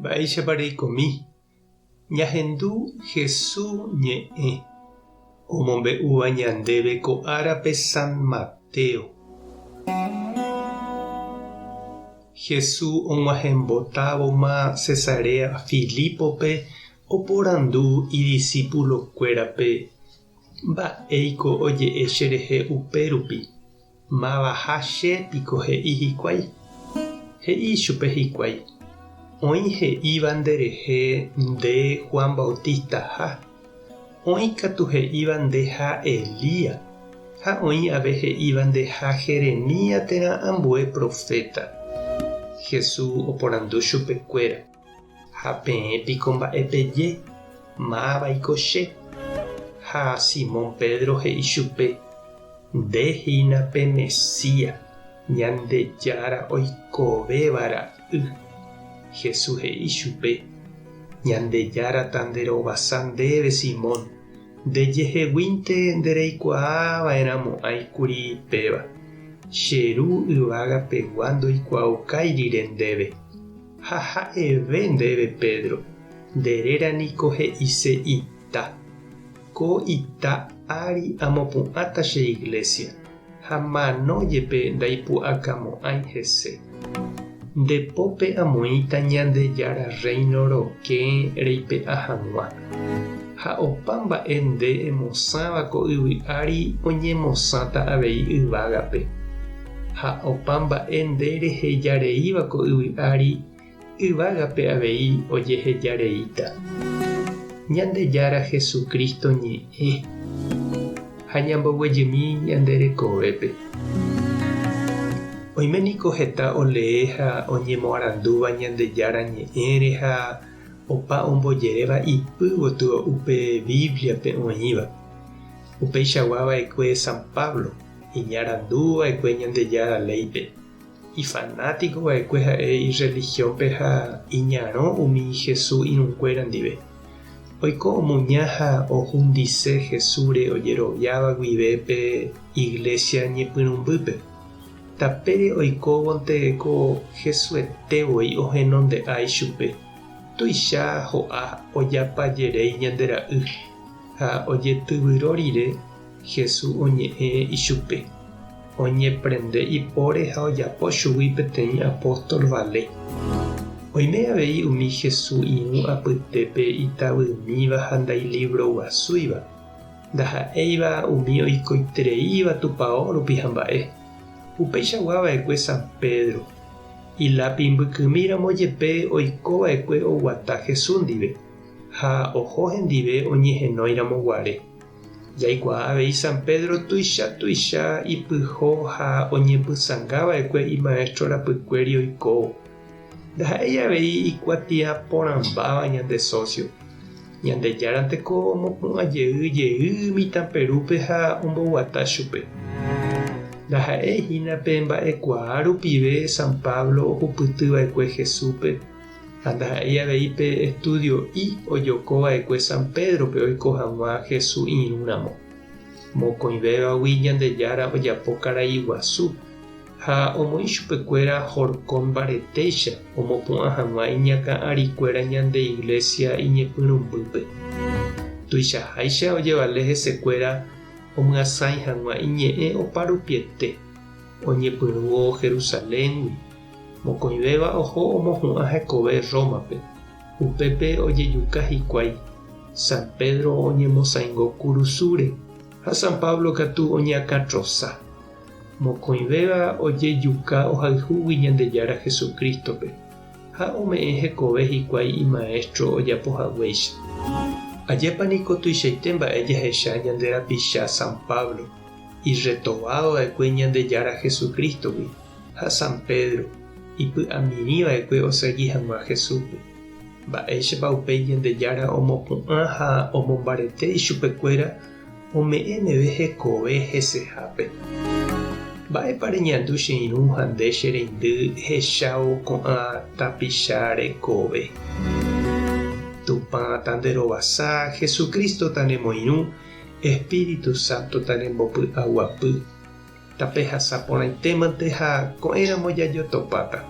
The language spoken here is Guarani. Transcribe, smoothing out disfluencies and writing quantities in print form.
Mba'éichapa reikomi? Ñahendu Hesu ñe'ẽ omombe'úva ñandéve ko árape San Mateo. Hesu og̃uahẽmbotávoma Cesarea Filípope oporandu idisípulokuérape, Mba'éiko oje'e cherehe upérupi? Mavaha che piko he'i hikuái? He'i ichupe hikuái, Oĩ he'íva nderehe nde Juan Bautistaha, oĩ katu he'íva ndeha Elías, ha oĩ ave he'íva ndeha Jeremías térã ambue proféta. Jesús oporandu chupekuéra. Ha peẽ piko mba'e peje, Mávaiko che? Ha Simón Pedro he'i chupe, Nde hína pe Mesías, Ñandejára oikovéva ra'y. Jesús he'i chupe, Ñandejára tanderovasa ndéve Simón, ndejeheguínte ndereikuaa va'erãmo'ãi kuri péva, che Ru yvága pegua ndoikuaaukái rire ndéve. Ha ha'eve ndéve Pedro, nde réra niko he'ise ita. Ko ita ári amopu'ãta che iglésia, ha mano jepe ndaipu'akamo'ãi hese. Nde pópe amoĩta Ñandejára Rréino rokẽ reipe'a hag̃ua. Ha opa mba'e nde emosãva ko yvy ári oñemosãta avei yvágape. Ha opa mba'e nde reheja reíva ko yvy ári, yvágape avei ojeheja reíta. Ñandejára Jesucristo ñe'ẽ ha ñamboguejymi ñande rekovépe. Oime niko heta olee ha oñemoarandúva Ñandejára ñe'ẽre ha opa ombojeréva ipy gotyo upe Bíbliape oĩva. Upeichagua va'ekue San Pablo. Iñarandu va'ekue Ñandejára léipe. Ifanátiko va'ekue ha'e irrelihiónpe ha iñarõ umi Jesús irũnguéra ndive. Oiko omuña ha ohundise Jesúsre ojeroviáva guive pe iglésia ñepyrũmbýpe. Tapére oikóvonte ko Jesuete voi ohenonde'a ichupe. Tuicha ho'a ojapajeréi ñande ra'y ha ojetyvyro rire Jesús oñe'ẽ ichupe, oñeprende ipóre ha ojapo chugui peteĩ apóstol vale. Oime avei umi Jesús irũ apytépe itavymíva ha ndailivroguasúiva, ndaha'éiva umi oikoitereíva tupao rupi ha mba'e. Upeichagua va'ekue San Pedro. Ilápi mbykymíramo jepe oiko va'ekue oguata Jesús ndive, ha oho hendive oñehenóiramo guare. Jaikuaa avei San Pedro tuicha tuicha ipyho ha oñepysãnga va'ekue imaestro rapykuéri oikóvo. Ndaha'éi avei ikuatia porãmbáva ñande socio. Ñandejáranteko omopu'ã jey jey mitã Perúpe ha omboguata chupe. Ndaha'éi hína pe mba'ekuaa rupive San Pablo ohupyty va'ekue Jesúspe. Ha ndaha'éi avei pe estudio'i ojoko va'ekue San Pédrope oiko hag̃ua Jesús irũ ramo. Mokõivévagui Ñandejára ojapo karai guasu, ha omoĩ chupekuéra horkon mbaretéicha omopu'ã hag̃ua iñakã arikuéra ñande Iglesia iñepyrũmbýpe. Tuichaháicha ojevale hesekuéra omyasãi hag̃ua iñe'ẽ oparupiete, oñepyrũvo Jerusaléngui. Mokõivéva oho omohu'ã hekove Rómape. Upépe ojejuka hikuái. San Pedro oñemosãingo kurusúre ha San Pablo katu oñeakãtrosa. Mokõivéva ojejuka ohayhúgui Ñandejára Jesucrístope ha ome'ẽ hekove hikuái imaestro ojapo haguéicha. Ajépa niko tuichaite mba'e jahecha ñande rapicha San Pablo, irretovádo va'ekue Ñandejára Jesucrístogui. Ha San Pedro ipy'amirĩ va'ekue osegi hag̃ua Jesúspe. Mba'éichapa upéi Ñandejára omopu'ã ha omombarete ichupekuéra ome'ẽ meve hekove hesehápe? Mba'épa reñandu che irũ ha nde che reindy ehechávo ko'ã tapicha rekove? Tupã tanderovasa, Jesucristo tanemoirũ, Espíritu Santo tanembopy'aguapy. Tapehasa porãitémante ha ko'ẽramo jajotopáta.